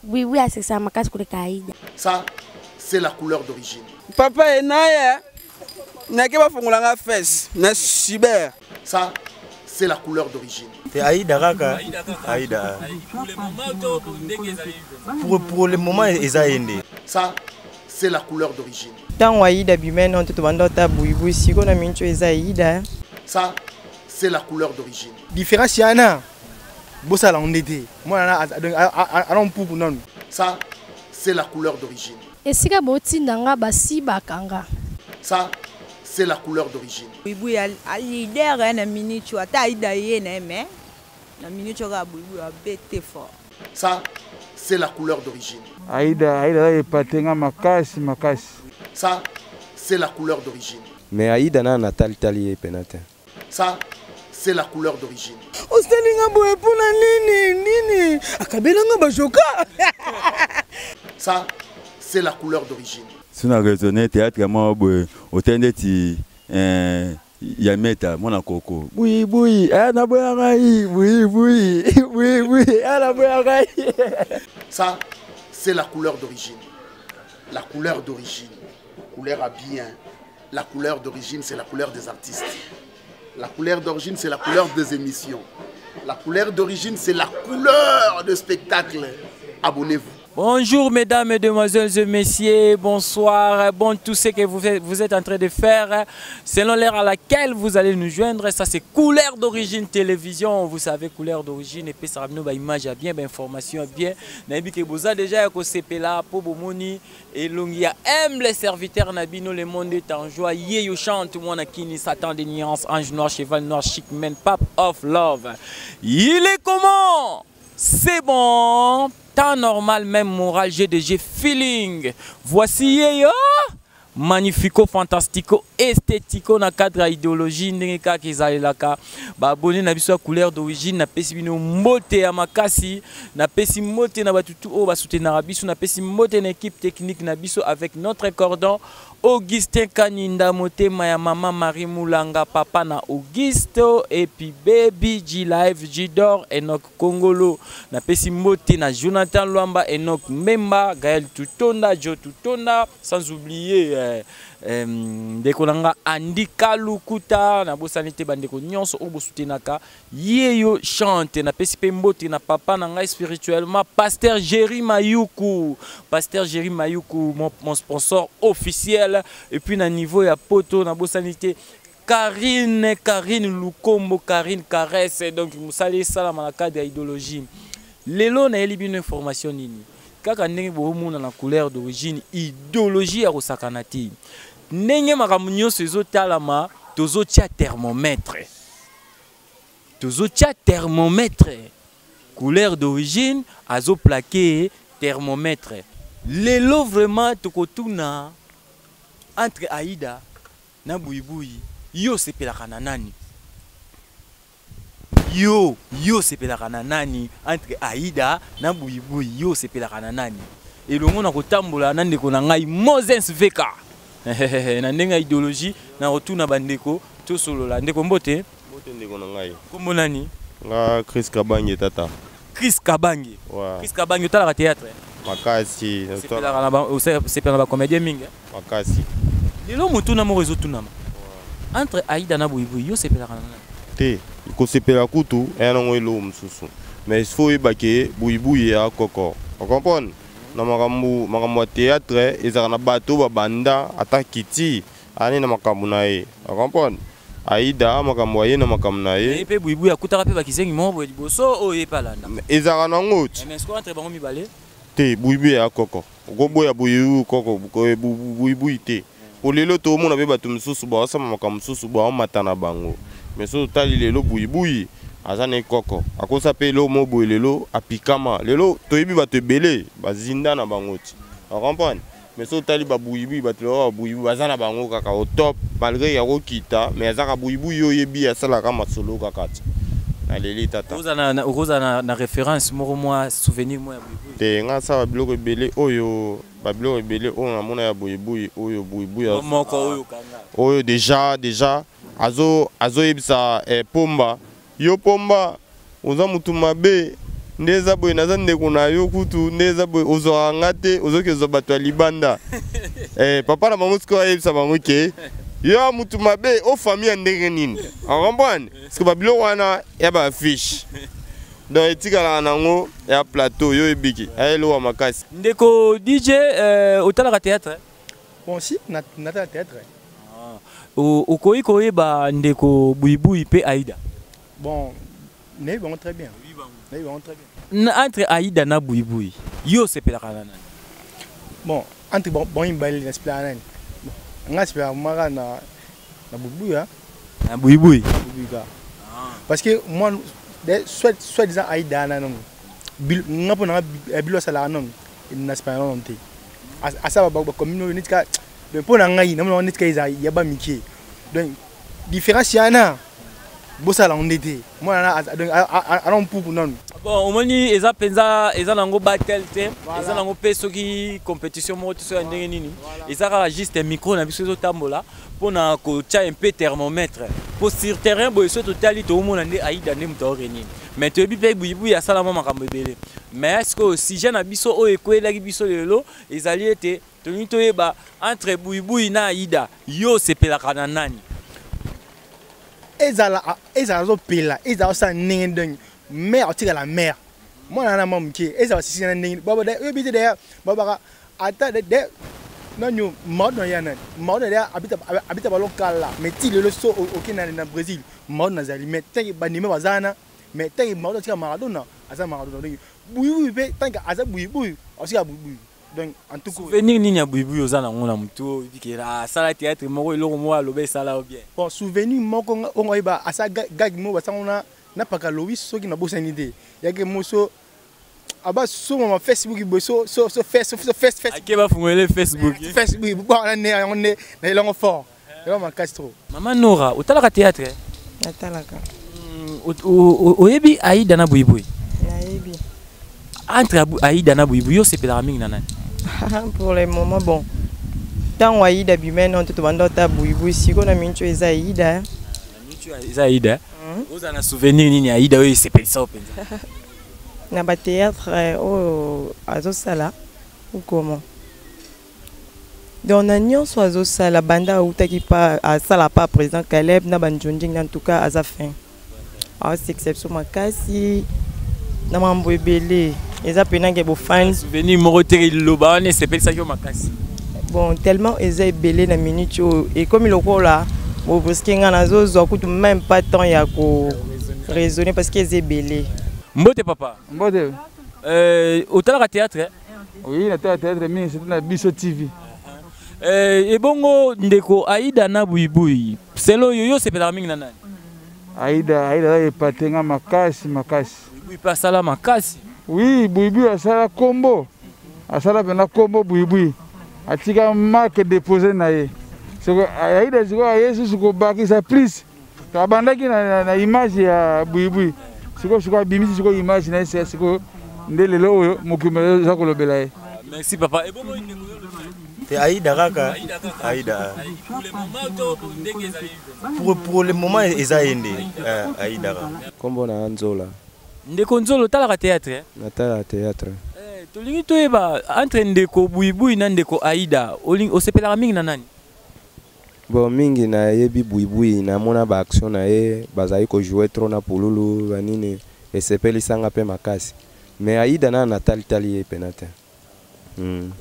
Buibui asekisaka makasi koleka Aida. Ça, c'est la couleur d'origine. Papa enaye nake bafongola nga fesse na cyber. Ça, c'est la couleur d'origine. Te Aïda kaka. Aïda. Pour le moment eza ye nde. Ça, c'est la couleur d'origine. Ntango Aïda bima nano te tobanda ota buibui sikoyo na miniti oyo eza Aïda. Ça, c'est la couleur d'origine. Différence yana bosala yango nde te mwana ana mpuku nanu. Ça, c'est la couleur d'origine. Esika botinda nga basibaka nga. Ça, c'est la couleur d'origine. Buibui a leader na minute oyo ata Aïda ye na ye mais na minute oyo kaka Buibui abete fort. Ça, c'est la couleur d'origine. Aïda, Aïda epate nga makasi makasi. Ça, c'est la couleur d'origine. Mais Aïda na natali tali ye pena te. Ça, c'est la couleur d'origine. Osali nga boye pona nini nini akabela nga bajoka. Ça, c'est la couleur d'origine. Suna raisonner théâtre moko boye otali ndeti eh, ya meta mwana koko bui bui eh, naboya ngai bui bui bui bui eh, naboya ngai. Ça, c'est la couleur d'origine. La couleur d'origine. Couleur à bien. La couleur d'origine, c'est la couleur des artistes. La couleur d'origine, c'est la couleur des émissions. La couleur d'origine, c'est la couleur de spectacle. Abonnez-vous. Bonjour mesdames, mesdemoiselles et messieurs, bonsoir, bon tout ce que vous, vous êtes en train de faire, selon l'heure à laquelle vous allez nous joindre, ça c'est couleur d'origine télévision, vous savez couleur d'origine et puis ça ba image ya bien, ba information ya bien, nayebi ke boza déjà ya kosepela po bomoni elongi ya humble serviteur na bino, le monde est en joie, ye yo chante mwana kini, Satan de nuance, ange noir, cheval noir, chic man, pape of love. Il est comment? C'est bon, temps normal, même moral, GDG feeling. Voici yeyo, magnifico, fantastico, esthético na cadre ya idéologie ndenge kaka ezalelaka. Ba abonné na biso ya couleur d'origine, na pesi bino mbote ya makasi, na pesi mbote na batu tout oyo ba soutenaka biso, na pesi mbote na équipe technique na biso avec notre cordon Augustin Kaninda, motema ya mama Marie Mulanga, papa na Auguste, et puis Baby G Live, G Dor, Enoch Kongolo, na pesi mbote na Jonathan Luamba, Enoch Mbemba, Gaël Tutonda, Joe Tutonda, sans oublier ndeko nanga Andy Kalukuta, na bosani te bandeko nyonso oyo bosutenaka yeyo chante, na pesi pe mbote na papa na ngai spirituellement Pasteur Jerry Mayuku, Pasteur Jerry Mayuku mon sponsor officiel, et puis na niveau ya poto na bosani te Karine, Karine Lukombo, Karine Caresse, donc musali salama na cadre ya idéologie. Lelo na yeli bino information nini? Kaka ndenge bomona na couleur d'origine idéologie ya kosakana te. Ndenge makambo nyonso ezotalama, tozotia thermomètre. Tozotia thermomètre. Couleur d'origine azo plaquer thermomètre. Lelo vraiment tokotuna entre Aïda na Buibui, yo sepelaka na nani? Yo, yo sepelaka na nani entre Aïda na Buibui, yo sepelaka na nani? Elongo na kotambola na ndeko na ngai Moses VK. Na ndenge ya idéologie na rotuna bandeko tosolola. Ndeko mbote. Mbote ndeko na ngai. Kombo nani? Nga Chris Kabange tata. Chris Kabange. Ouais. Chris Kabange otalaka théâtre? Makasi. Sepelaka na ba, sepelaka na ba comédien mingi? Makasi. Lelo motuna moko ezotunama. Entre Aïda na Buibui, yo sepelaka na nani? Te, kosepela kutu eya nango eloko mosusu. Mais il faut oyeba ke Buibui ya koko. O comprendre? Na makambo, makambo ya théâtre ezalaka na bato babanda ata kiti ani na makambo na ye. O comprendre? Aïda makambo aye na makambo na ye. Ye pe Buibui akutaka pe bakizengi moko boye liboso oyo ye pe alanda. Ezalaka nango ti. Mais sikoyo entre bango mibale? Te, Buibui ya koko. Okoboya Buibui koko, Buibui te. Po lelo tomona pe bato mosusu baosama makambo mosusu baomata na bango. Mais soki otali lelo Buibui aza na ekoko. Akosa pe eloko moko boye lelo apikama. Lelo toyebi bato ebele bazinda na bango ti. O comprendre? Mais soki otali ba Buibui, bato lelo ba Buibui baza na bango kaka au top malgré ya kokita, mais azaka Buibui yo oyebi asalaka masolo kaka ti. Naleli tata. Okoza na référence moko mwa souvenir moko ya Buibui? Te, nga asala biloko ebele oyo, ba biloko ebele oyo namona ya Buibui, oyo Buibui Mwa moko oyo kanga. Oyo déjà azoyebisa Pomba, yo Pomba oza mutu mabe. Nde eza boye, naza ndeko na yo kutu, nde eza boye, ozwaka nga te, ozoki ozwa bato ya libanda. Eh, papa na bango sikoyo ayebisa bango ke yo ya mutu mabe, o famille ya ndenge nini? Ocomprendre? Parce que babiloko wana ya ba affiche. Donc etikalaka nango ya plateau, yo ebiki, ya eloko ya makasi. Ndeko DJ, otalaka théâtre? Bon, si, natala théâtre. Ah. Okoki koyeba ndeko Buibui pe Aïda? Bon, nayebi bango très bien. Nayebi bango très bien. Na, entre Aïda na Buibui, yo osepelaka na nani? Bon, entre bango mibale nasepelaka nani? Bon, nga nasepelaka maka na Buibui, hein. Na Buibui? Buibui kaka. Parce que moi, soit disant Aïda na nanu. Nga mpo na nga bilo asalaka nanu, nasepelaka nanu te. Asala ba commune oyo neti ka, donc mpo na ngai namona neti ka eza ya ba mike. Donc différence yana bosala yango nde te. Mwana donc ana mpuku nanu. Bon, omoni eza mpenza eza nango battle te, eza nango mpe soki compétition moko te so ya ndenge nini, eza kaka juste micro na biso ezotambola mpona kotia un peu thermomètre po sur terrain boye soki totali toomona nde Aïda nde moto aorenie, mais toyebi mpe Buibui asala mwa makambo ebele. Mais sikoyo sujet na biso oyo ekweyelaki biso lelo ezali ete tolingi toyeba entre Buibui na Aïda, yo osepelaka na nani? Ezala ezala azopela, ezala osala ndenge ndenge, mère otikala mère. Mwana na mwa moke, ezala sisi na ndenge oyebi te. D'ailleurs babaka ata de nani Maradona ya nani, Maradona ya abita ballon kala, mais ti lelo so oke na Brésil, Maradona azali. Mais tant que bandima baza wana, mais tant que Maradona atika Maradona aza Maradona. Donc Buibui mpe tant que aza Buibui, atika Buibui. Donc en tout cas, souvenir nini ya Buibui oza nango na motu oyo oyebi ke asala théâtre moko, eloko moko aloba esala yo bien? Bon, souvenir moko oyo oyeba, asala gag moko basango na paka Lois, soki nabosani te, yake moso aba soma ma Facebook boye, so so so face so face face ake bafungolele Facebook. Facebook bon, na ne yango nde na elongo fort, elongo makasi trop. Mama Nora, otalaka théâtre? Natalaka. Oyebi Aïda na Buibui? Nayebi. Entre Aïda na Buibui, yo osepelaka mingi na nani? Pour le moment, bon, ntango Aïda bima nano te, tobanda ota Buibui. Sikoyo na miniti oyo eza Aïda. Eza Aïda. Ozala na souvenir nini Aïda oyo esepelisa yo mpenza? Na bathéâtre oyo azosala ou comment? Donc na nyonso azosala, banda autaki pa asala pa président Caleb na banjonding, en tout cas aza fin, aosekisa biso makasi na mambo ebele. Eza mpenake bofani. Souvenir moko te, liloba wana esepelisaki yo makasi? Bon, tellement eza ebele, na minute oyo ekomi lokola bobrusque nga, nazozwa kutu même pas temps ya ko raisonner parce que eza ebele. Mbote papa. Mbote. Otalaka théâtre? Oui, natala théâtre mingi, surtout na Biso TV. Ebongo ndeko Aïda na Buibui, selo yo, yo osepelaka mingi na nani? Aïda, Aïda aza epate nga makasi makasi. Buibui mpe asala makasi. Oui, Buibui asala kombo, asala mpenza kombo. Buibui atika marque déposé na ye. Soko Aïda sikoyo aye susu kobakisa plus. To abandaki na image ya Buibui, sikoyo abimisi sikoyo image na ye sikoyo nde lelo oyo mokili eza kolobela ye. Merci papa. Ebongo ndeko yo? Te, Aïda kaka, Aïda. Pour le moment eza ye nde Aïda kaka. Kombo na Nzola. Ndeko Nzola, otalaka théâtre? Natala théâtre. Tolingi toyeba entre ndeko Buibui na ndeko Aïda, osepelaka mingi na nani? Bon, mingi nayebi Buibui, namona ba action na ye, bazali kojouer trop na pululu banini, esepelisanga mpe makasi. Mais Aïda na natalitali ye pena te. Donc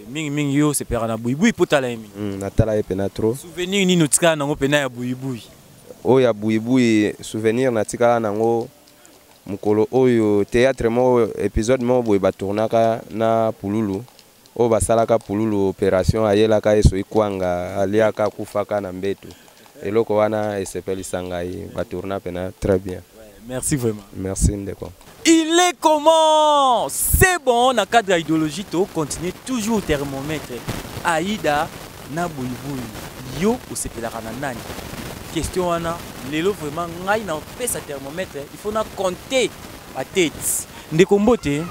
mingi mingi yo osepelaka na Buibui mpo tala ye mingi? Natala ye pena trop. Souvenir nini otikala nango pena ya Buibui? Oyo ya Buibui, souvenir natikala nango mokolo oyo théâtre moko, épisode moko boye batournaka na pululu, oyo basalaka pululu opération, ayelaka ye soki kwanga, aliaka, akufaka na mbeto. Eloko wana esepelisa ngai, batourna pena très bien. Merci vraiment. Merci ndeko. Il est comment? C'est bon, na cadre idéologie, to continue toujours thermomètre. Aïda na Buibui, yo osepelaka na nani? Question wana lelo vraiment ngai na pesa thermomètre, il faut na compter ba tête. Ndeko mbote.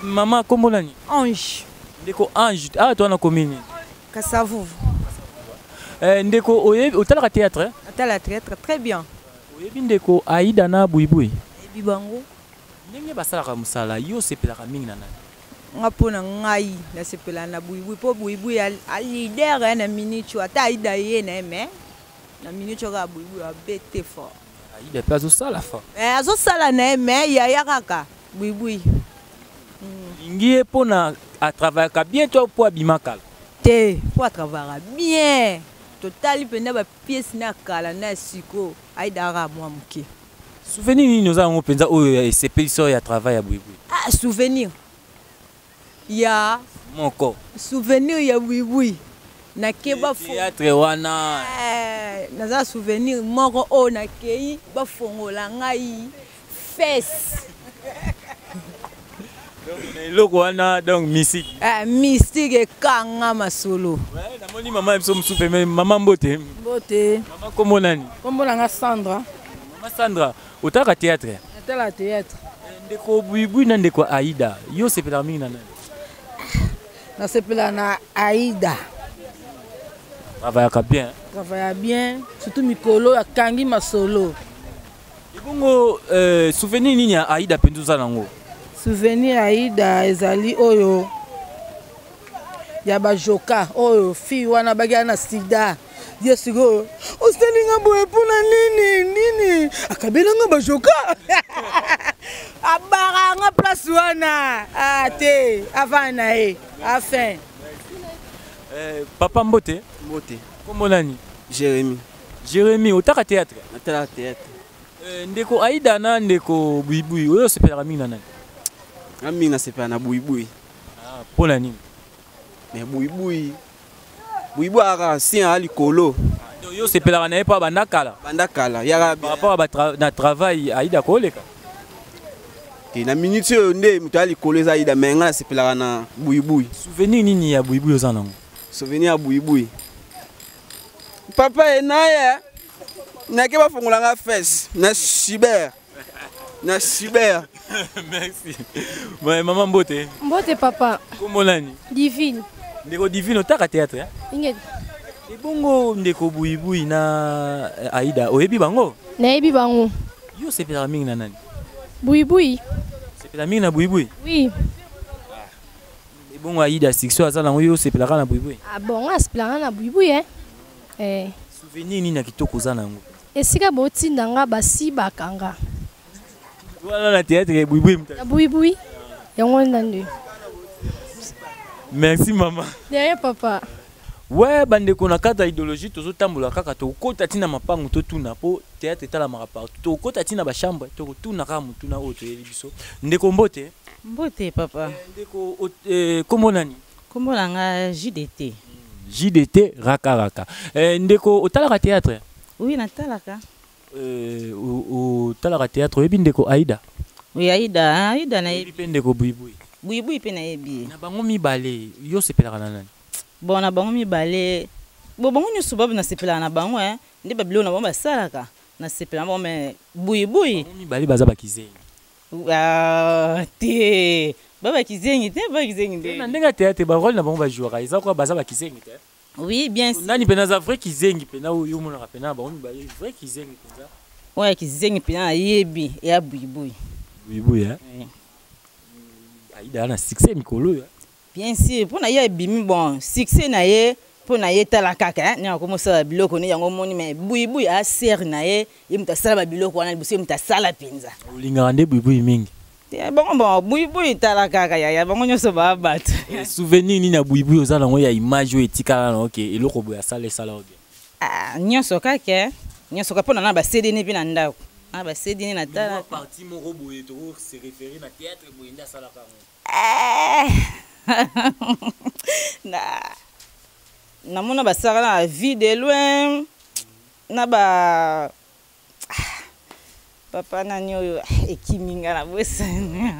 Mama, kombo nani? Ange. Ndeko Ange, ah toi na commune? Kasavuvu. Ndeko oyebi otalaka théâtre? Atala théâtre très bien. Oyebi ndeko Aïda na Buibui? Oyebi bango. Ndenge basalaka mosala, yo osepelaka mingi na nani? Nga mpo na ngai nasepelaka na buibui mpo buibui alider ya na minute oyo ata aida ye na ye mais na minute oyo kaka buibui abete fort. Aida mpe azosala fort. Eh, azosala na ye mais yaya kaka buibui. Lingi ye mpo na atravayaka bien to mpo abima kala? Te, mpo atravayaka bien. Totali mpenza bapiese na kala na ya sikoyo, aida kaka mwa moke. Souvenir nini oza yango mpenza oyo esepelisi oyo ya travail ya buibui? Ah, souvenir ya moko souvenir ya buibui nakeba théâtre wana eh, naza souvenir moko oyo nakei bafongola ngai fesse na eloko wana donc mystique eh, mystique ekanga masolo. Namoni mama ya biso mosusu pembeni. Mama, mbote. Mbote. Mama, kombo nani? Kombo na nga Sandra. Mama Sandra, otalaka théâtre? Natala théâtre. Ndeko Buibui na ndeko Aida, yo osepelaka mingi na nani? Nasepela na Aida. Travaillaka bien. Travailla bien, surtout mikolo akangi masolo. Ebongo souvenir nini ya Aida mpenza oza nango? Souvenir Aida ezali oyo ya bajoka oyo fille wana bakia na sida ye sikoyo osali nga boye mpona nini nini akabela nga bajoka abara nga place wana ah, te avant na ye afin. Papa, mbote. Mbote. Kombo nani? Jérémy. Jérémy, otaka théâtre? Natala théâtre. Ndeko Aida na ndeko Buibui, oyo osepelaka mingi na nani? Nga mingi nasepela na buibui. Ah, mpo na nini? Mais buibui, buibui aka sin aya likolo. Donc yo osepelaka na ye mpo abanda kala? Banda kala yaka. Par rapport à na travail Aida koleka? Te, na minute oyo nde moto aya likolo eza Aida, mais nga nasepelaka na buibui. Souvenir nini ya buibui oza nango? Souvenir ya buibui, papa ye na ye nake bafongola nga fesse na cyber na cyber. Merci. Mama, mbote. Mbote papa. Kombo nani? Divine. Ndeko Divine, otaka théâtre, hein? Ingeti. Ebongo ndeko Buibui na Aida, oyebi bango? Nayebi bango. Yo osepelaka mingi na nani? Buibui. Osepela mingi na Buibui? Oui. Ebongo Aida, succès aza nango, yo osepelaka na Buibui? Ah bon, nga nasepelaka na buibui eh. Eh. Souvenir nini ya kitoko oza nango? Esika botinda nga basibaka nga. Wana na théâtre ya Buibui? Ya buibui yango nda nde. Merci mama. Derrière papa. We bandeko, na kati ya idéologie tozotambola kaka, tokokota ntina mapango, totuna mpo théâtre etalamaka partout, tokokota ntina bachambre, tokotuna kaka motuna oyo toyeli biso. Ndeko, mbote. Mbote papa. Ndeko, kombo nani? Kombo na nga JDT. JDT rakaraka. Ndeko, otalaka théâtre? Oui, natalaka. Otalaka théâtre, oyebi ndeko Aida? Oui, Aida, Aida nayebi. Mpe ndeko Buibui? Buibui mpe nayebi ye. Na bango mibale, yo osepelaka na nani? Bon, na bango mibale, bo bango nyonso babu nasepelaka na bango eh. Nde babiloko na bango basalaka nasepela na bango, mais buibui. Bango mibale baza bakizengi. Ah, te, babakizengi te, babakizengi nde. Na ndenge ya théâtre, barole na bango bajouaka eza kwa baza bakizengi te. Oui, bien sûr. Nani mpena aza vrai kizengi mpena oyo omonaka mpena bango mibale, vrai kizengi mpenza? Oyo ya kizengi mpena nayebi eya buibui. Buibui, eh? Oui. Aida na succès mikolo oyo. Bien sûr, mpo na ye ebimi bon succès na ye, mpo na ye tala kaka ndenge akomosala biloko ne yango omoni, mais buibui asere na ye, ye moto asala babiloko wana liboso, ye moto asala mpenza. Olingaka nde Buibui mingi? Bango bon buibui tala kaka yaya, bango nyonso baa bato. Souvenir nini ya Buibui oza nango ya image oyo etikala na oke eloko boye asala esala oyo bien? Ah, nyonso kaka, nyonso kaka, mpo na na basede ne mpe na ndako na basede ne natala. Partie moko boye toko se référer na théâtre boye nde asalaka yango. Na namona basalaka na vie de loin na ba papa nani oyo ekimi nga na bosani.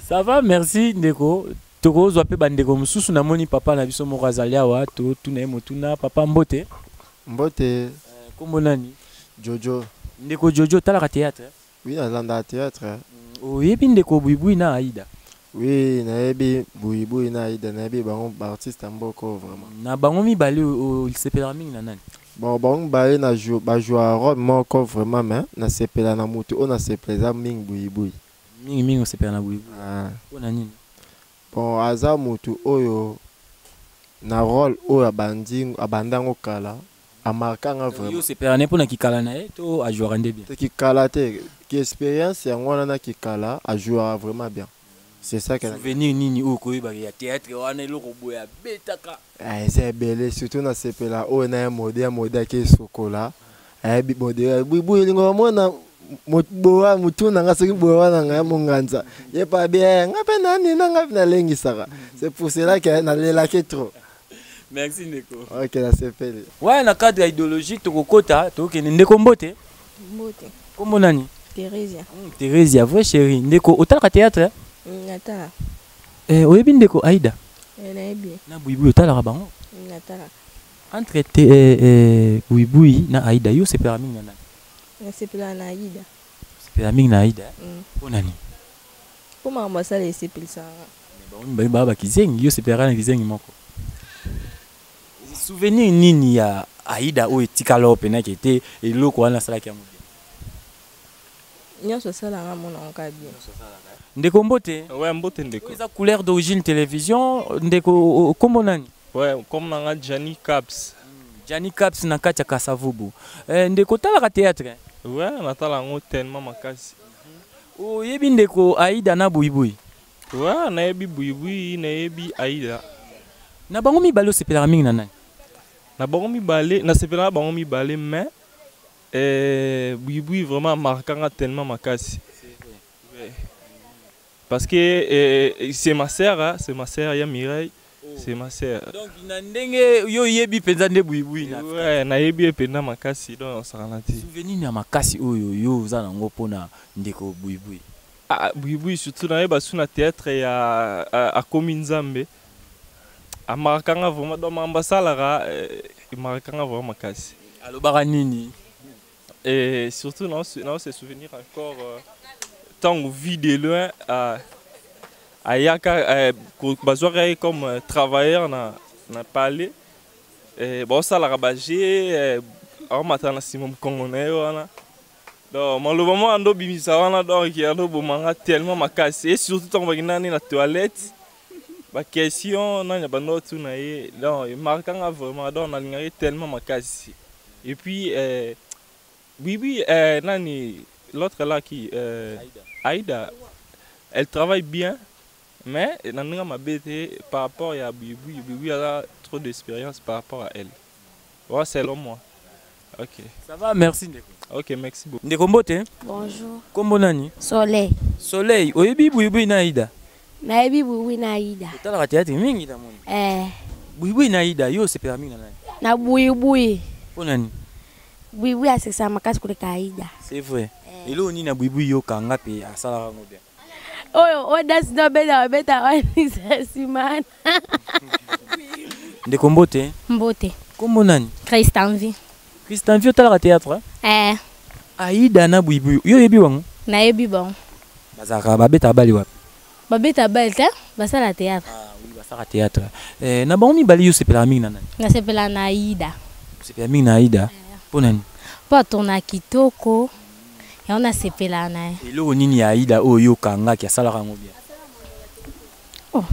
Ça va, merci ndeko. Tokozwa mpe bandeko mosusu. Namoni papa na biso moko azali awa, totuna ye motuna. Papa, mbote. Mbote. Kombo nani? Jojo. Ndeko Jojo, otalaka théâtre? Oui, nalandaka théâtre. Oyebi ndeko Buibui na Aida? Oui, nayebi Buibui na Aida, nayebi bango, baartiste ya mboka oyo vraiment. Na bango mibale, osepelaka mingi na nani? Bon, bango mibale na bajoua rôle moko vraiment, mais nasepela na motu oyo nasepela eza mingi Buibui. Mingi mingi osepela na buibui. Pona nini? Bon aza mutu oyo na role oyo abandi abanda yango kala a marqua nga vraiment. Yo osepelaka na ye pona kikala na ye to a jouaka nde bien? Te kikala te ki experience yango wana na kikala a jouaka vraiment bien c'est ça que. Souvenir nini oyo okoyeba ke ya theatre wana eloko boye abetaka? Eh eza ebele surtout na sepela oyo na ya mode ya mode ake sokola ayebi mode buibui elingo bamona boa mutu na nga soki boa na nga monganza ye pa bien eh, nga pe nani na nga nalengisaka c'est pour cela que nalelaki trop. Merci ndeko. Ok nasepeli. Ouais na cadre ya idéologie tokokota tokende ndeko mbote. Mbote. Kombo nani? Theresia. Theresia vrai chérie ndeko otalaka théâtre? Natala. Eh, oyebi ndeko Aida? Eh, nayebi. Na Buibui otalaka bango? Natalaka. Entre te, eh, eh, Buibui na Aida, yo osepelaka mingi na nani? Nasepelaka na Aida. Osepelaka mingi na Aida? Mpo nani? Mpo makambo asala esepelisaka nga. Bango mibale baa bakizengi, yo osepelaka na kizengi moko. Souvenir nini ya Aida oyo etikala oyo mpenaki ete eloko wana asalaki yango bien? Nyonso asalaka amona yango kaka bien. Ndeko mbote. Ouais, mbote ndeko. Eza couleur d'origine télévision ndeko kombo nani? Ouais, kombo na nga Gianni Caps. Gianni Caps na kati ya Kasavubu. Eh, ndeko talaka théâtre? Ouais, natala yango tellement makasi. Oyebi ndeko Aida na Buibui? Ouais, nayebi Buibui, nayebi Aida. Na bango mibale osepelaka mingi na nani? Na bango mibale, nasepelaka bango mibale mais Eh, Buibui vraiment marquant nga tellement makasi. Ouais. Parce que eh, c'est ma sœur, hein, c'est ma sœur, ya Mireille. Oh. C'est ma sœur. Donc na ndenge yo yebi penza nde Buibui na. Ouais, na yebi penza makasi donc osakana te. Souvenir ya makasi oyo yo oza nango pona ndeko Buibui. Ah, Buibui surtout na yeba su na théâtre ya akomi Nzambe. Amarquanga nga vraiment donc makambo asalaka emarquanga nga vraiment makasi. Alobaka nini? Et surtout nao se souvenir encore ntango vie de loin ayaka bazwaka ye comme travailleur na, na palais baosalaka baje aomata na nsima mokongo na ye wana donc maloba moko ando obimisa wana donc ando oboma nga tellement makasi et surtout ntango bakenda nani na toilette baquestion nani abanda otuna ye donc emarka nga vraiment donc nalingaki tellement makasi et puis euh, oui oui euh, nani l'autre là qui euh, Aïda. Aïda elle travaille bien mais na ndenge mabe te par rapport ya Buibui Buibui aza trop d'expérience par rapport à elle ouais, selon moi. Ok. Ça va, merci ndeko. Ok, merci beaucoup. Ndeko mbote. Bonjour. Kombo nani? Soleil. Soleil, oyebi Buibui na Aïda? Nayebi Buibui na Aïda. Otalaka théâtre mingi na moni. Eh. Buibui na Aïda, yo osepelaka mingi na nani? Na Buibui. Mpo nani? Buibui asekisaka makasi koleka Aïda. C'est vrai. Eh. Eloko nini na Buibui yo kanga mpe asalaka yango bien? Oyo oyo dasi na obeta babeta wanisa nsima. Ndeko mbote. Mbote. Kombo nani? Christian Christian Vie otalaka théâtre? Eh. Aïda na Buibui, yo oyebi bango? Nayebi bango. Bazalaka babetaka bale wapi? Babeta bale te, basala théâtre. Ah oui, basala théâtre. Eh, na bango mibale yo osepelaka mingi na nani? Nasepelaka na Aïda. Osepelaka mingi na Aïda? Eh. Mpo nani? Mpo atourna kitoko. Yango nasepelaka na ye. Eloko nini ya Aïda oyo yo okangaki asalaka yango bien? Oh.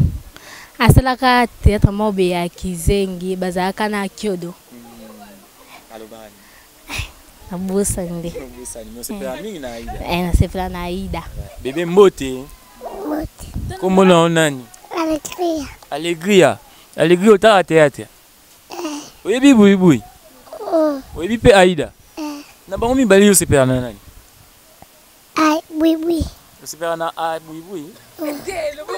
Asalaka théâtre moko boye ya kizengi bazalaka na kiodo. Alobaka nini? Nabosani nde. Obosani, mais osepelaka mingi na Aïda. Eh, nasepelaka na Aïda. Bebe mbote. Mbote. Kombo na yo nani? Alegria. Alegria. Alegria otala théâtre? Eh. Oyebi Buibui? Oh. Oyebi pe Aïda? Eh. Na bango mibale yo osepelaka na nani? Ai, Buibui. Osepelaka na a Buibui?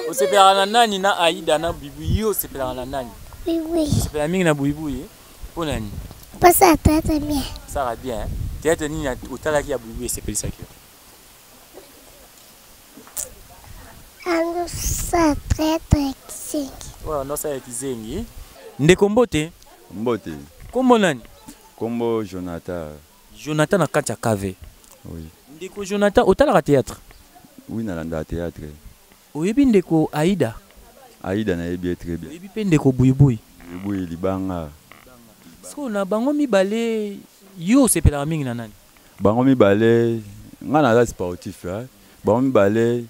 Osepelaka na nani na Aïda na Buibui? Yo osepelaka na nani? Buibui. Osepelaka mingi na Buibui? Mpo nani? Mposa théâtre bien. Sara bien. Hein? Théâtre nini otalaki ya Buibui esepelisaki yo? Andosa théâtre ya kizengi. Oyo andosa ya kizengi. Ndeko mbote. Mbote. Kombo nani? Kombo Jonathan. Jonathan na kati ya KV. Oui. Ndeko Jonathan, otalaka théâtre? Oui, nalandaka théâtre. Oyebi ndeko Aïda? Aïda nayebi ye très bien. Oyebi pe ndeko Buibui? Buibui libanga. Sikoyo na bango mibale yo osepelaka mingi na nani? Bango mibale nga naza sportif hein. Bango mibale.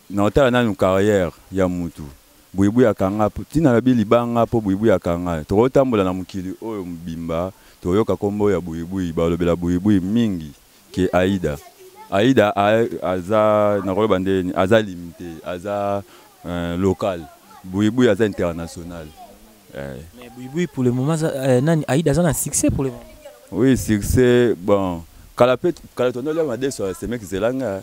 Naotala nanu carrière ya mutu. Buyibuyi akanga ntina lobi libanga mpo buyibuyi akanga. Tokotambola na mokili oyo mobimba toyoka kombo ya buyibuyi, balobela buyibuyi mingi ke Aida. Aida aza nakoloba ndeni aza limite, aza local. Buyibuyi aza international. Mais buyibuyi pour le moment nani Aida aza na succès pour le moment. Oui, succès bon. Kala pe kala tonolia madeso semeki zelanga.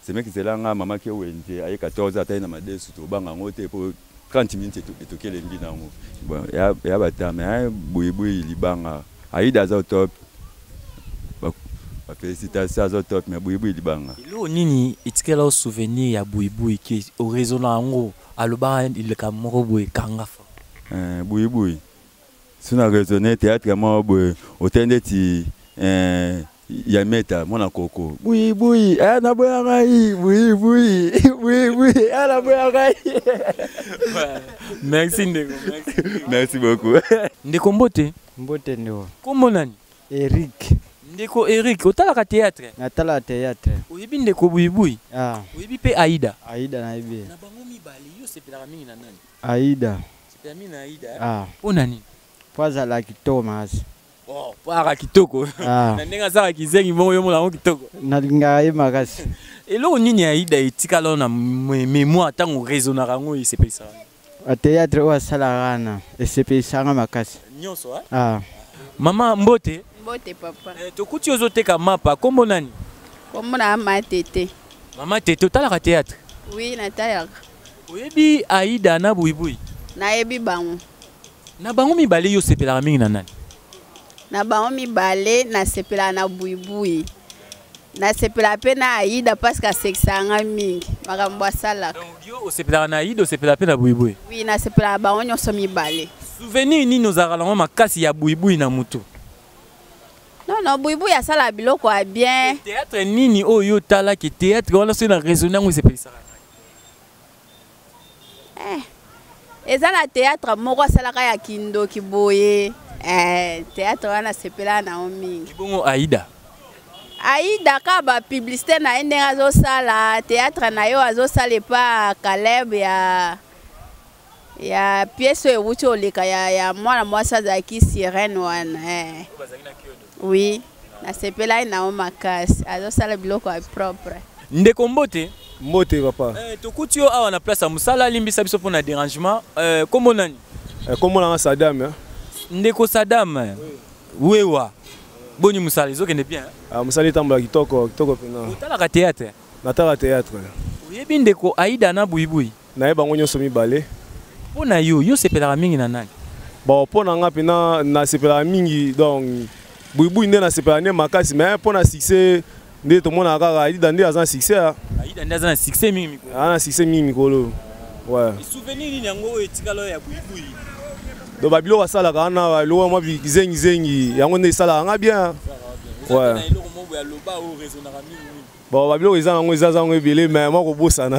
Semeki zela nga mama ke wenze aye 14 atali na madesu tobanga yango te po 30 minutes etoki elembi na yango bon ya ya batame hein buyibuyi libanga Aida aza au top ba ba félicitations aza au top mais buyibuyi libanga. Eloko nini etikala yo souvenir ya buyibuyi ke o raisonna yango alobaka likambo moko boye kanga fort? Eh buyibuyi Soki na raisonner theatre moko boye otali ndeti eh, ya meta mwana koko buyi buyi eh, naboya ngai buyi buyi buyi buyi eh, naboya ngai. Merci ndeko, merci. Merci beaucoup. Ndeko mbote. Mbote ndeko. Kombo nani? Eric. Ndeko Eric, otalaka théâtre? Natalaka théâtre. Oyebi ndeko Buyibuyi? Ah. Oyebi mpe Aida? Aida nayebi. Na bango mibale yo osepelaka mingi na nani? Aida. Sepela mingi na Aida. Eh? Ah. Mpo na nini? Mpo azala kitoko makasi. Oh, mpo azalaka kitoko. Ah. Na ndenge azalaka kizengi bongo yo omona yango kitoko. Nalingaka ye makasi. Eloko nini ya Aida etikala na mémoire ntango raisonnaka yango esepelisaka? Théâtre oyo asalaka wana esepelisaka makasi. Nyonso, eh? Ah. Mama mbote. Mbote papa. Eh, tokuti ozoteka mapa, kombo nani? Kombo na mama Tete. Mama Tete, otalaka théâtre? Oui, natalaka. Oyebi Aida na Buibui? Nayebi bango. Na bango mibale yo osepelaka mingi na nani? Na bango mibale nasepelaka na Buibui. Nasepelaka mpe na Aida parce que asekisaka nga mingi makambo asalaka. Donc yo osepelaka na Aida, osepelaka mpe na Buibui? Oui, nasepelaka bango nyonso mibale. Souvenir nini ozalaka nango makasi ya Buibui na mutu? Non, non, Buibui asala biloko ya bien. Théâtre nini oyo yo otalaki théâtre wana soki na raisonne yango esepelisaka? Eh, eza na théâtre moko asalaka ya kindoki boye eh, théâtre wana asepelaka na yango mingi. Bongo Aida? Aida kaka ba publicité na ye ndenge azosala théâtre na ye oyo azosala epa Caleb ya ya pièce oyo ewuti oleka ya, ya mwana mwasi azalaki sirène wana eh. Oui, nasepelaki na yango makasi, azosala biloko ya propre. Ndeko mbote. Mbote papa. Eh, tokuti yo awa na place ya mosala, limbisa biso mpo na dérangement. Eh, kombo nani? Eh, kombo nanga Sadam. Eh. Ndeko Sadam. Oui. Wewa. Boni mosala ezokende bien? Ah, mosala etambola kitoko, kitoko mpenza. Otalaka théâtre? Natala théâtre. Oyebi ndeko Aida na Buibui? Naye bango nyonso mibale. Mpo na yo, yo osepelaka mingi na nani? Bon, mpo na nga mpenza nasepelaka mingi donc Buibui nde nasepelaka nde makasi, mais mpo na succès nde tomonaka kaka Aida nde aza na succès. Aida nde aza na succès mingi mikolo. Aza na succès mingi mikolo. Ouais. Souvenir nini yango oyo etikala ya Buibui? Donc ba biloko asalaka wana ba biloko mwa bizengi zengi yango nde esalaka nga bien. Ouais. Na eloko moko ya loba oyo raisonnaka mingi mingi. Bon ba biloko eza nango eza zango ebele mais mwa kobosana.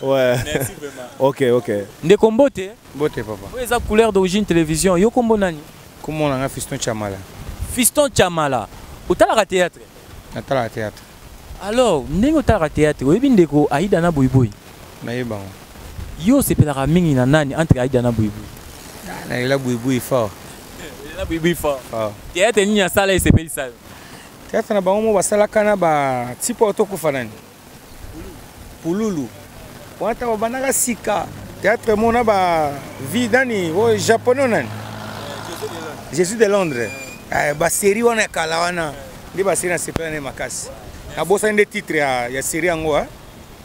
Ouais. Merci vraiment. OK, OK. Ndeko mbote. Mbote papa. Oyo eza couleur d'origine télévision. Yo kombo nani? Kombo na nga Fiston Chamala. Fiston Chamala. Otalaka théâtre? Natalaka théâtre. Alors, ndenge otalaka théâtre, oyebi ndeko Aida na Buibui? Nayebi bango. Yo osepelaka mingi na nani entre Aida na Buibui? Nalela Buibui fort. Nalela Buibui fort. Fort. Théâtre nini asala esepelisa yo? Théâtre na bango mo basalaka na ba tipo oyo tokufa nani? Pululu. Wana ntango babandaka sika théâtre mo na ba vie nani oyo japonais nani? Jésus de Londres. Eh, ba série wana ya kala wana nde ba série nasepela nde makasi. Nabosani nde titre ya, ya série yango hein?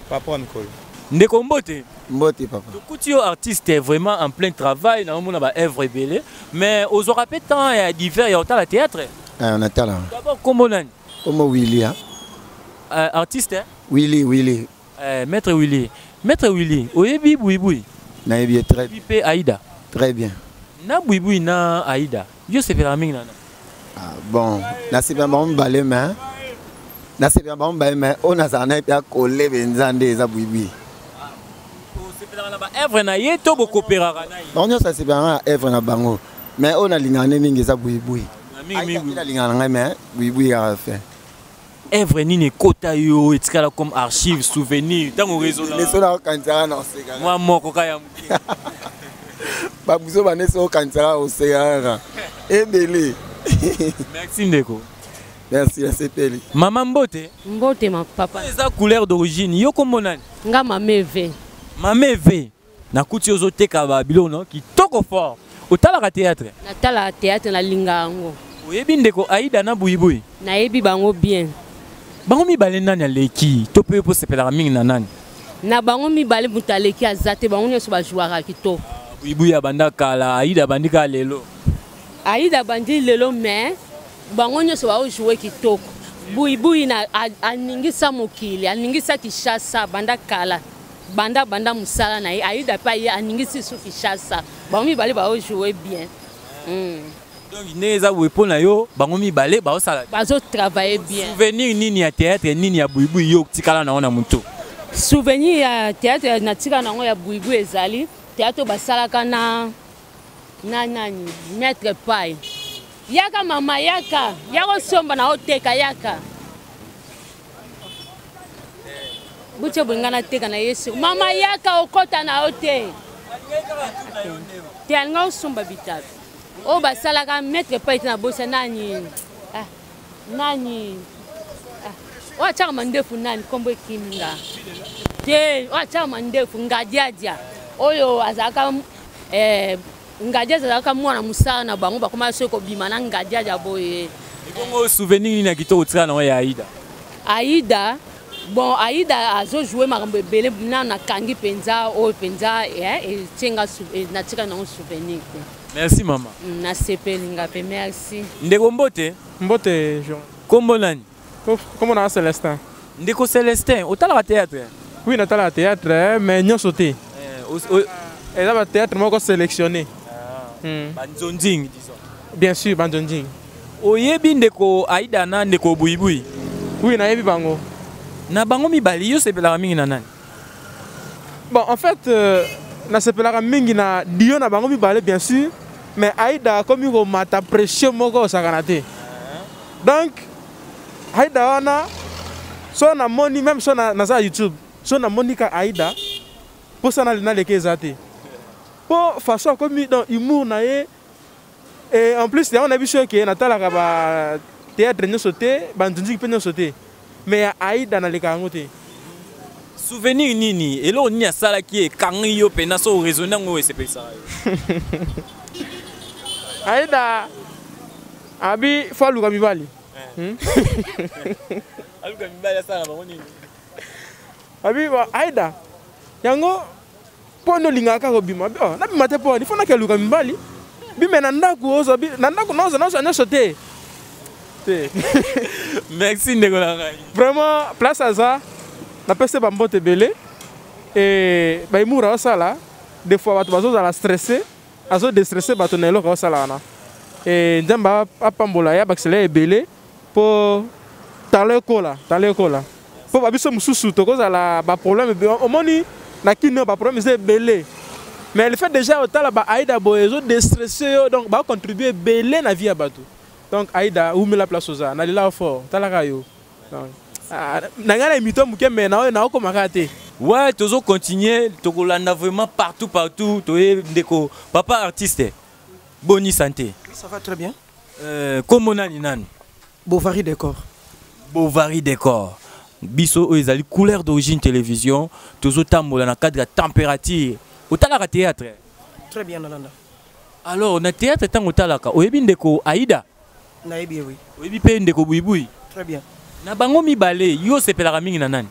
Par rapport à mikolo. Ndeko mbote. Mbote papa. Tokuti yo artiste vraiment en plein travail na omona ba œuvre ebele mais ozwaka pe temps ya divers ya otala théâtre. Ah, natala. D'abord kombo nani? Kombo Willy hein. Artiste hein? Willy, Willy. Maître Willy. Maître Willy, oyebi Buibui? Nayebi ye très bien. Pe Aïda. Très bien. Na Buibui na Aïda. Yo sepelaka mingi na nani? Ah, bon, nasepela bango mibale mais nasepela bango mibale mais oyo nazala na ye mpe akole mpenza nde eza Buibui. Osepelaka na ba œuvre na ye to bokoperaka na ye? Bango nyonso nasepelaka na œuvre na bango mais oyo nalingaka nde mingi eza Buibui. Mingi mingi. Nalingaka na ngai mais Buibui kaka fin. Œuvre nini ekota yo etikala comme archive souvenir ntango raisonna Leso na okanisaka na oseka. Mwa moko kaka ya moke. Babuzo banesi okanisaka oseka kaka. Ebele. Merci ndeko. Merci nasepeli. Mama mbote. Mbote ma papa. Eza couleur d'origine yo kombo nani? Nga mama Eve. Mama Eve. Nakuti ozoteka ba biloko no kitoko fort. Otalaka théâtre? Natalaka théâtre nalinga yango. Oyebi ndeko Aida na Buyibuyi? Nayebi bango bien. Bango mibale nani aleki to mpe posepelaka mingi na nani? Na bango mibale moto aleki aza te, bango nyonso bajouaka kitoko. Buyibuyi abanda kala, Aida abandi kaka lelo. Aida abandi lelo mais bango nyonso baojoue kitoko. Buyibuyi na aningisa mokili, aningisa Kinshasa banda kala. Banda banda mosala na ye, Aida mpe aye aningisi su Kinshasa. Bango mibale baojoue bien. Donc ndenge eza boye mpo na yo bango mibale baosala bazotravaille bien. Souvenir nini ya théâtre nini ya buibui yo otikala nango na motu? Souvenir ya théâtre natikala nango ya buibui ezali théâtre oyo basalaka na na nani maître pai. Yaka mama yaka, yaka osomba na oteka yaka. Buti boye ngai nateka na yesu. Mama yaka okota na yo te. Te alinga osomba bitabe. Oyo basalaka maître pai te na bosa nani? Ah, nani? Ah, oyo atiaka mandefu nani kombo ekimi nga. Te, oyo atiaka mandefu ngadiadia. Oyo azalaka eh, ngadiadia azalaka mwana mosala na bango bakoma soki kobima na ngadiadia boye. Ebongo souvenir nini ya kitoko otikala nango ya Aida? Aida bon Aida azo jouer makambo ebele na nakangi mpenza oyo mpenza etie nga natika nango souvenir te. Merci mama. Nasepeli nga mpe merci. Ndeko mbote. Mbote Jean. Kombo nani? Kombo na Celestin. Ndeko Celestin, otalaka théâtre? Oui, natalaka théâtre, mais nyonso te. Eza ba théâtre moko sélectionné. Banzonzing disons. Bien sûr, banzonzing. Oyebi ndeko Aida na ndeko Buibui? Oui, nayebi bango. Na bango mibale yo sepelaka mingi na nani? Bon, en fait, nasepelaka mingi na dio na bango mibale bien sûr, mais Aida akomi komata pression moko osakana te. Donc, Aida wana so namoni même so naza YouTube, so namoni ka Aida posa naleki eza te. Po façon akomi donc humour na ye. Et en plus yango nayebi soki ke natalaka ba théâtre nyonso te, ba nzunziki mpe nyonso te, mais ya Aida naleka yango te. Souvenir nini eloko nini asalaki ekangi yo mpena so oraisonne yango esepelisaka yo? Aida abi fo aluka mibali. Aluka mibali asala bango nini? Abi Aida yango mpo nde olingaka kaka kobima. Oh, nabima te mpo ifo nake luka mibali bime na ndako ozwa na ndako nazwa nazwa nyonso te te. Merci ndeko na ngai. Vraiment place aza napesi bambote ebele e baimura osala des fois bato bazozala stressé, azo déstressé bato na eloko osala wana. E Nzambe apambola ye abakisela ye ebele mpo talo ekola, talo ekola mpo babiso mosusu tokozala baproblème omoni na kino baproblème eza ebele, mais le fait déjà otala ba Aida boye ezo déstressé yo, donc bacontribue ebele na vie ya bato. Donc Aida umela place oza nalela fort talaka yo. Donc, na ngai na imito moke mais na oyo naokomaka te. Ouais, tozo continuer tokolanda vraiment partout partout. Toye ndeko papa artiste, boni santé? Ça va très bien. Kombo nani nani? Bovary Décor. Bovary Décor. Biso oyo ezali couleur d'origine télévision, tozo tambola na cadre ya température. Otalaka théâtre? Très bien nalanda. Alors na théâtre tango otalaka, oyebi ndeko Aida? Nayebi oui. Oyebi pe ndeko Buibui? Très bien. Na bango mibale, yo sepelaka mingi na nani?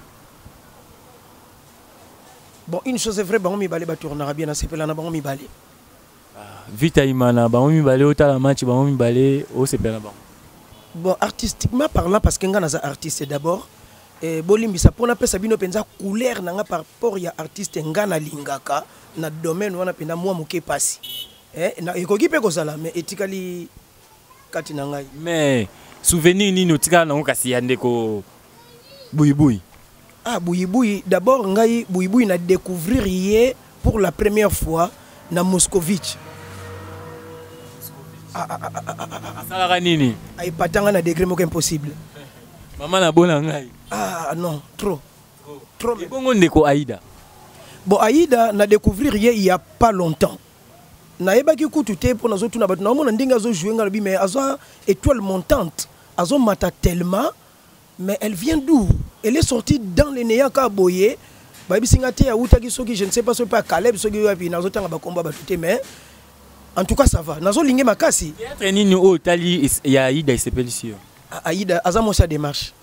Bon, une chose est vraie, bango mibale ba tournera bien na sepela na bango mibale. Vita Imana, bango mibale otala match, bango mibale osepela na bango. Bon, artistiquement parlant, parce que nga naza artiste d'abord, eh, bolimbisa mpona pesa bino mpenza couleur na nga par rapport ya artiste nga nalingaka na domaine wana mpenza mwa moke pasi. Eh, na ekoki mpe kozala mais etikali kati na ngai. Mais souvenir nini otikala nango kasi ya ndeko Buibui? Ah, Buibui, d'abord ngai Buibui na découvrir ye pour la première fois na Moscovitch. Asalaka nini? Ayepatanga na degré moko impossible. Mama na bona ngai. Ah non, trop. Trop. Ebongo ndeko Aïda. Bon Aïda na découvrir ye il y a pas longtemps. Nayebaki kutu te mpo nazotuna bato naomona ndenge azojoue nga alobi mais aza étoile montante azomata tellement mais elle vient d'où elle est sortie dans le néant kaka boye bayebisi nga te awutaki soki je ne sais pas soki mpe akaleb soki wapi nazotanga bakombo ya bato te mais en tout cas ça va nazolinge makasi Théâtre nini oyo otali ya Aïda esepelisi yo? Aïda aza mwasi ya démarche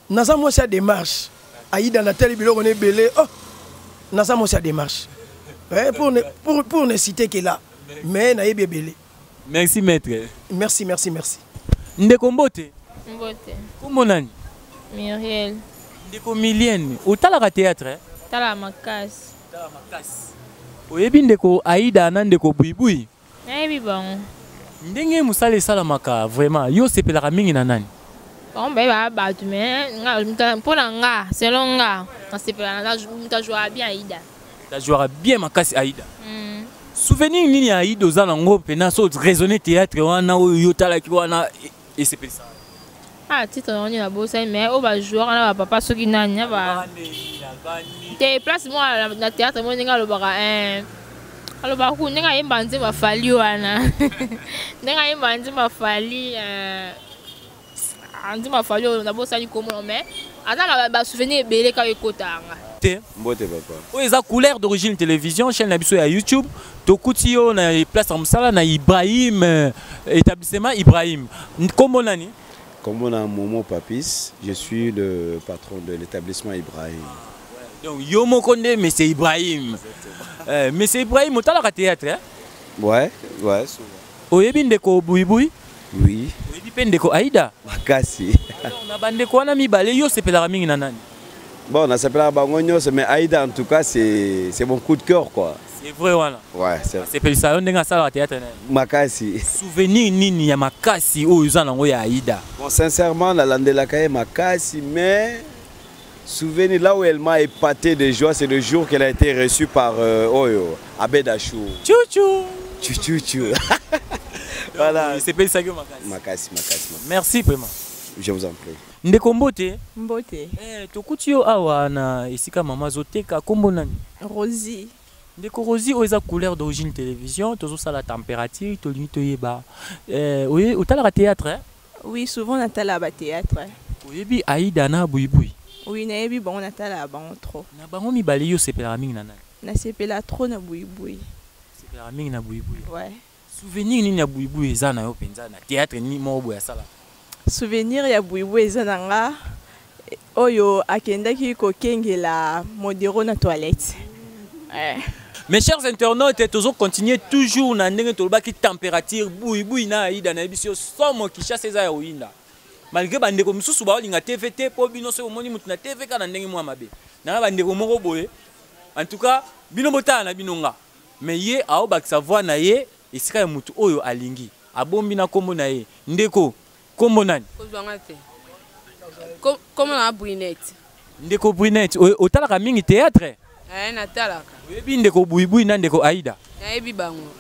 naza mwasi ya démarche Aïda natali biloko na ebele oh naza mwasi ya démarche eh, pour, ne, pour, pour ne citer que là mais nayebi ebele. Merci maître. Merci merci merci. Ndeko mbote. Mbote. Kombo nani? Muriel. Ndeko Milienne, otalaka théâtre? Eh? Tala makasi. Tala makasi. Oyebi ndeko Aïda na ndeko Buibui? Nayebi bango. Ndenge mosala esalamaka vraiment, yo osepelaka mingi na nani? Bango bayebaka bato mais nga mpo na nga selon nga nasepelaka na moto ajouaka bien Aïda. Ajouaka bien makasi Aïda. Souvenir nini ya Aïda oza nango mpena so raisonner théâtre wana oyo yo otalaki wana esepelisa? Ah, titre yango nini nabosani mais oyo bajoueur wana bapapa soki nani na ba te place moko na théâtre moko ndenge alobaka eh, alobaka ku ndenge ayemba nzembo afali wana ndenge ayemba nzembo afali eh, nzembo afali oyo nabosani komona mais aza na basouvenir ebele kaka ekota yanga te. Mbote papa. Oyo eza couleur d'origine télévision, chaîne na biso ya YouTube. Tokuti yo na place ya mosala na Ibrahim, établissement Ibrahim. Kombo nani? Kombo na Momo Papis, je suis le patron de l'établissement Ibrahim. Donc yo moko nde monsieur Ibrahim. Monsieur Ibrahim otalaka théâtre hein? Ouais, ouais, souvent. Oyebi ndeko Buibui? Oui. Oyebi pe ndeko Aïda? Makasi. Alors na bandeko wana mibale yo sepelaka mingi na nani? Bon, nasepelaka bango nyonso mais Aïda en tout cas c'est mon coup de cœur quoi. C'est vrai wana. Ouais, c'est vrai. Sepelisa yo ndenge asalaka théâtre na ye. Makasi. Souvenir nini ya makasi oyo oza nango ya Aïda? Bon, sincèrement, nalandelaka ye makasi mais souvenir là où elle m'a épaté de joie, c'est le jour qu'elle a été reçue par Oyo, Abed Achour. Tchou-tchou. Tchou-tchou. Voilà. Sepelisaki yo makasi. Makasi, makasi, makasi. Merci vraiment. Je vous en prie. Ndeko mbote. Mbote. Tokuti yo awa na esika mama azoteka, kombo nani? Rosie. Ndeko Rosie, oyo eza couleur d'origine télévision, tozosala température, tolingi toyeba. Otalaka théâtre, hein? Oui, souvent natala ba théâtre. Oyebi Aïda na Buibui? Oui, nayebi bango, natala bango trop. Na bango mibale yo sepelaka mingi na nani? Nasepela trop na Buibui. Sepelaka mingi na Buibui. Ouais. Souvenir nini ya Buibui eza na yo penza na théâtre nini moko boye asalaka? Souvenir ya Buibui eza na nga oyo akendaki kokengela modero na toilette. Mes chers internautes, tozo continuer toujours na ndenge tolobaki température buibui na Aïda na yebiso yo somo Kinshasa eza ya oyinda. Malgré bandeko misusu baolinga TV te po bino soki omoni mutu na TV kaka na ndenge mwa mabe. Na bandeko moko boye. En tout cas, bino botala na bino nga. Mais ye aobakisa voix na ye esika ya mutu oyo alingi. Abombi na kombo na ye. Ndeko, kombo nani? Kozwanga te. Kombo na Brunette. Ndeko Brunette, otalaka mingi théâtre? Natalaka. Oyebi ndeko Buibui na ndeko Aïda? Nayebi bango.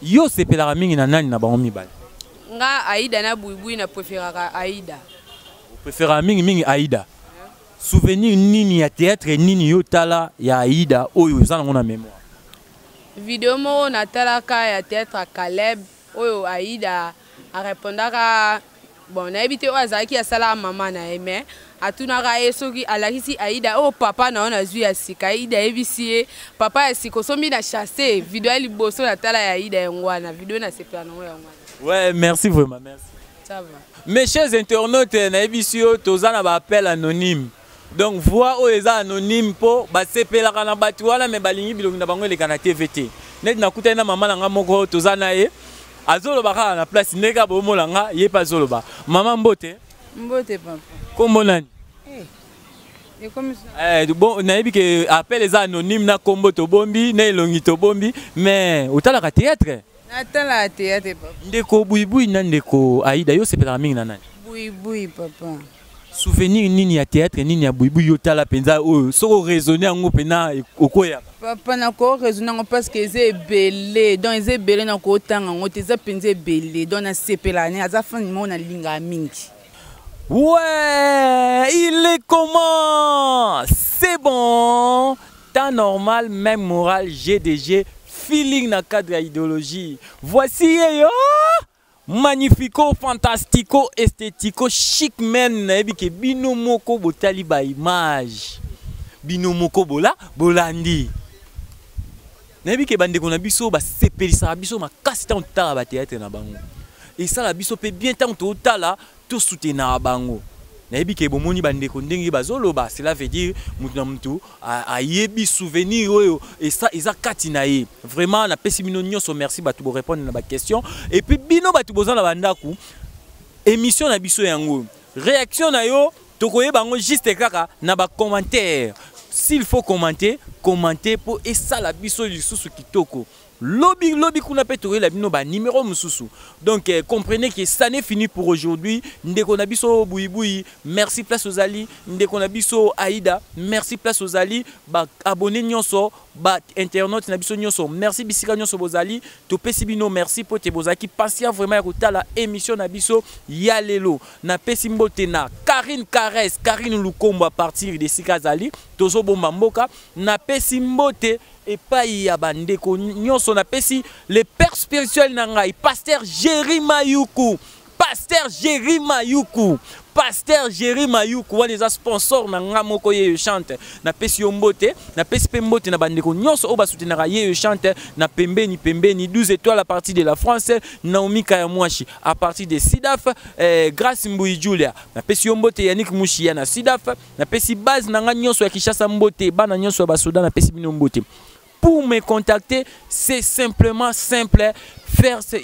Yo osepelaka mingi na nani na bango mibale? Nga Aïda na Buibui na préféraka Aïda. Préféraka mingi mingi Aïda. Souvenir nini ya théâtre nini yo tala ya Aïda oyo oza nango na mémoire? Video moko natalaka ya théâtre ya Caleb oyo Aïda a répondaka bon nayebi te oyo azalaki asalaka mama na ye mais atunaka ye soki alakisi Aïda oyo papa na yo nazwi ya sika. Aïda ayebisi ye papa ya sika osombi na chasse. Video ya liboso natala ya Aïda yango wana, video nasepela nango yango wana. Ouais, merci vraiment, merci. Ça va. Mes chers internautes, nayebisi yo toza na ba appel anonyme. Donc voix oyo eza anonyme po basepelaka na bato wana mais balingi bilongi na bango eleka na TV te. Neti nakutani na mama na nga moko toza na ye azoloba kaka na place ndenge kaka bomona nga ye mpe azoloba. Mama mbote. Mbote papa. Kombo nani? Ekomi so- Bon, nayebi ke appel eza anonyme na kombo tobombi na elongi tobombi mais otalaka théâtre? Natalaka théâtre papa. Ndeko Buibui na ndeko Aïda yo sepelaka mingi na nani? Buibui papa. Souvenir nini ya théâtre nini ya Buibui yo tala penza oyo soko raisonner yango pena okoya? Papa na ko raisonner yango parce que eza ebele, donc eza ebele na ko tanga yango te, eza penza ebele, donc na sepela ne aza fan moko na linga mingi. Ouais, il est comment C'est bon. Temps normal, même morale, GDG, feeling na cadre ya idéologie. Voici yo. Magnifico, fantastico, esthético, chic man nayebi ke bino moko botali ba image. Bino moko bola bolandi. Nayebi ke bandeko na biso basepelisaka biso makasi ntango totala ba théâtre na bango. Esala biso mpe bien ntango totala tosoutenaka bango. Nayebi ke bomoni bandeko ndenge bazoloba, cela veut dire mutu na mutu ayebi souvenir oyo esa eza kati na ye. Vraiment napesi bino nyonso merci bato bo répondre na ba question. Et puis bino bato boza na bandako, émission na biso yango, réaction na yo tokoyeba yango juste kaka na ba commentaire. S'il faut commenter, commenter po esala biso lisusu kitoko. Lobi lobi kuna pe toyela bino ba numéro mususu. Donc comprenez que ça n'est fini pour aujourd'hui. Ndeko na biso buibui, merci place ozali. Ndeko na biso Aïda, merci place ozali. Ba abonné nyonso, ba internaute na biso nyonso, merci bisika nyonso bozali. Topesi bino merci po te bozaki patient vraiment ya kotala émission na biso ya lelo. Na pesi mbote na Karine Caresse, Karine Lukombo à partir de Sikazali, tozo bomba mboka. Na pesi mbote epai ya bandeko nyonso, napesi le père spirituel na ngai, pasteur Jerry Mayuku. Pasteur Jerry Mayuku, pasteur Jerry Mayuku wana eza sponsor na nga moko ye chante. Napesi yo mbote, napesi pe mbote na bandeko nyonso oyo basoutenaka ye chante na pembeni pembeni 12 étoiles à partir de la France, Naomi Kayamwashi à partir de Sidaf, Grace Mbuyi Julia. Napesi yo mbote Yannick Mushiya na Sidaf. Napesi base na nga nyonso ya Kinshasa mbote, bana nyonso ya basoda napesi bino mbote. Pour me contacter, c'est simplement simple.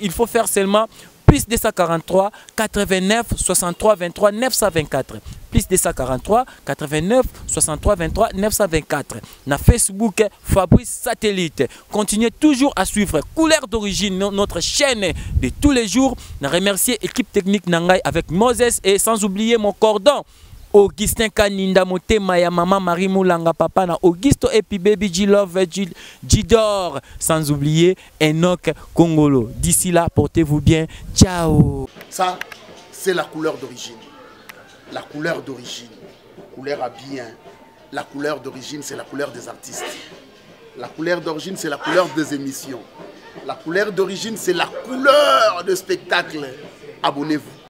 Il faut faire seulement plus 243 89 63 23 924. Plus 243 89 63 23 924. Na Facebook, Fabrice Satellite. Continuez toujours à suivre Couleur d'origine, notre chaîne de tous les jours. Na remercier équipe technique Nangai avec Moses et sans oublier mon cordon Augustin Kaninda Motema ya Mama Marie Moulanga papa na Augusto et puis Baby G Love G, Gidor, sans oublier Enoch Kongolo. D'ici là, portez-vous bien. Ciao. Ça, c'est la couleur d'origine. La couleur d'origine. Couleur à bien. La couleur d'origine, c'est la couleur des artistes. La couleur d'origine, c'est la couleur des émissions. La couleur d'origine, c'est la couleur de spectacle. Abonnez-vous.